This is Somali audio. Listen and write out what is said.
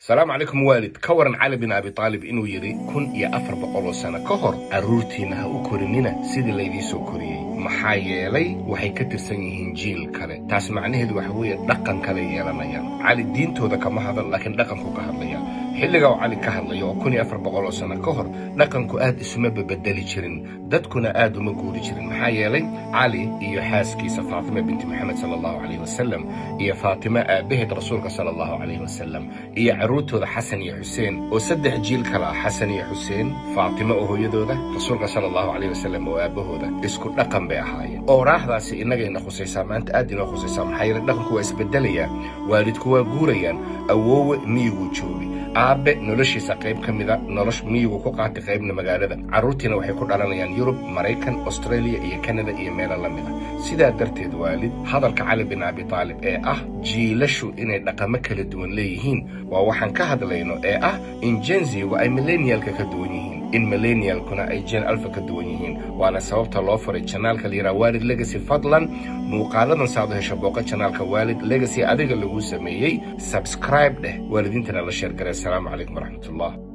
Salaamu calaykum waalid. Ka waran Cali bin Abi Taalib inuu yidhi 1400 oo sano ka hor, carruurtiinna ha u korinina sidii laydii soo koriyey, maxaa yeelay waxay ka tirsan yihiin jiil kale? Taas macnaheedu waxa weeye dhaqan kale yeelanayaan. Cali diintooda kama hadal, laakiin dhaqanku ka hadlaya. Xilliga uu Cali ka hadlayo oo 1400 oo sano ka hor, dhaqanku aad isuma babedeli jirin, dadkuna aad uma guuri jirin, maxaa yeelay Cali iyo xaaskiisa Faatima binti Maxamed sala Allahu calayhi wasalam iyo Faatima aabbaheed rasuulka sala Allahu calayhi wasalam iyo carruurtooda Xasan iyo Xuseen, oo saddex jiil kale ah, Xasan iyo Xuseen, Faatima oo hooyadooda, rasuulka sala Allahu calayhi wasalam oo aabbahooda, isku dhaqan bay ahaayeen. Oo raahdaasi innagayna khusaysaa maanta, aad inoo khusaysaa, maxaa yeelay dhaqanku waa isbedelayaa, waalidku waa guurayaan. Awoowe miyiguu joogay, aabe noloshiisa qayb ka mida nolosh miyigu ku qaatay, qaybna magaalada. Carruurtiina waxay ku dhalanayaan Yurub, Maraykan, Australia iyo Canada iyo meelo la mid a. Sidaa darteed waalid, hadalka Cali bin Abi Taalib ee ah jiilashu inay dhaqamo kala duwan leeyihiin waa waxaan ka hadlayno, ee ah in Gen Z-gu ay millennialka ka duwan yihiin, in millennialkuna ay Gen Alpha ka duwan yihiin, waana sababta loo furay channelka la yidhaha Waalid Legacy. Fadlan muuqaaladan saad u hesho, booqa channelka Waalid Legacy adiga lagu sameeyey, subscribe dheh, waalidiintana la share garee. Asalaamu calaykum waraxmatullah.